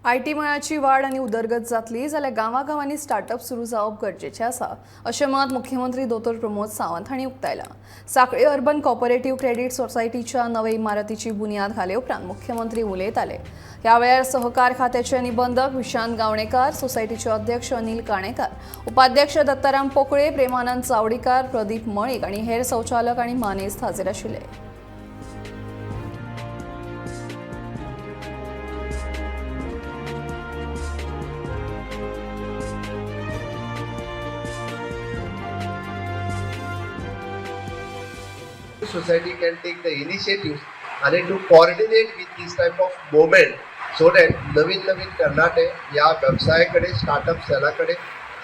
IT मळाची वाड आनी उदरगत जातली जाल्यार गांवागांवांनी स्टार्टअप सुरू जावप गरजेचें आसा, अशें मत मुख्यमंत्री दोतोर प्रमोद सावंत हांणी उक्तायलां. सांखळी अर्बन कॉपरेटिव्ह क्रेडीट सोसायटीच्या नवे इमारतीची बुन्याद घाले उपरांत मुख्यमंत्री उलयताले. ह्या वेळार सहकार खात्याचे निबंधक विशांत गावणेकार, सोसायटीचे अध्यक्ष अनिल काणेकार, उपाध्यक्ष दत्ताराम पोकळे, प्रेमानंद चावडीकार, प्रदीप मळीक आनी हेर संचालक आनी मानेस्त हाजीर आशिल्ले. Society can take the initiatives आणि to coordinate with this type of movement so that नवीन नवीन तरणाटे ह्या वेवसायाकडे, स्टार्टअप सेलाकडे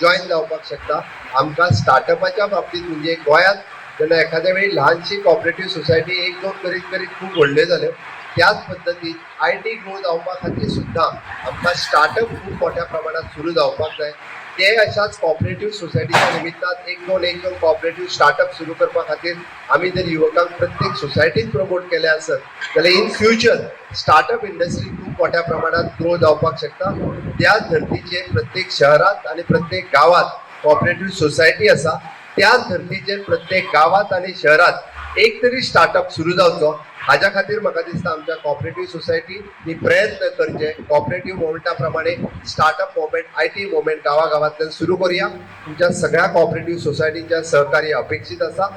जॉईन जावपाक शकता. आमकां स्टार्टअपाच्या बाबतीत म्हणजे गोंयांत जेन्ना एखाद्या वेळी ल्हानशी कॉपरेटीव सोसायटी एक दोन करीत करीत खूब व्हडल्यो जाल्यो, त्याच पद्दतीन IT grow जावपा खातीर सुद्दां आमकां स्टार्टअप खूब मोठ्या प्रमाणात सुरू जावपाक जाय. ते अशाच कॉपरेटीव सोसायटीच्या निमित्तान एक दोन एक दोन कॉपरेटीव स्टार्टअप सुरू करपा खातीर आमी जर युवकांक प्रत्येक सोसायटीन प्रमोट केले आसत जाल्यार इन फ्युचर स्टार्टअप इंडस्ट्री खूब मोठ्या प्रमाणात ग्रो जावपाक शकता. त्याच धर्तीचेर प्रत्येक शहरात आनी प्रत्येक गांवात कॉपरेटीव सोसायटी आसा, त्याच धर्तीचेर प्रत्येक गांवात आनी शहरात एक तरी स्टार्टअप सुरू जावचो, हाज्या खातीर म्हाका दिसता आमच्या कॉपरेटीव सोसायटीनी प्रयत्न करचे. कॉपरेटीव मुवमेंटा प्रमाणे स्टार्टअप मुवमेंट, IT movement गांवागांवांतल्यान सुरू करूया. तुमच्या सगळ्या कॉपरेटीव सोसायटींच्या सहकार्य अपेक्षीत आसा.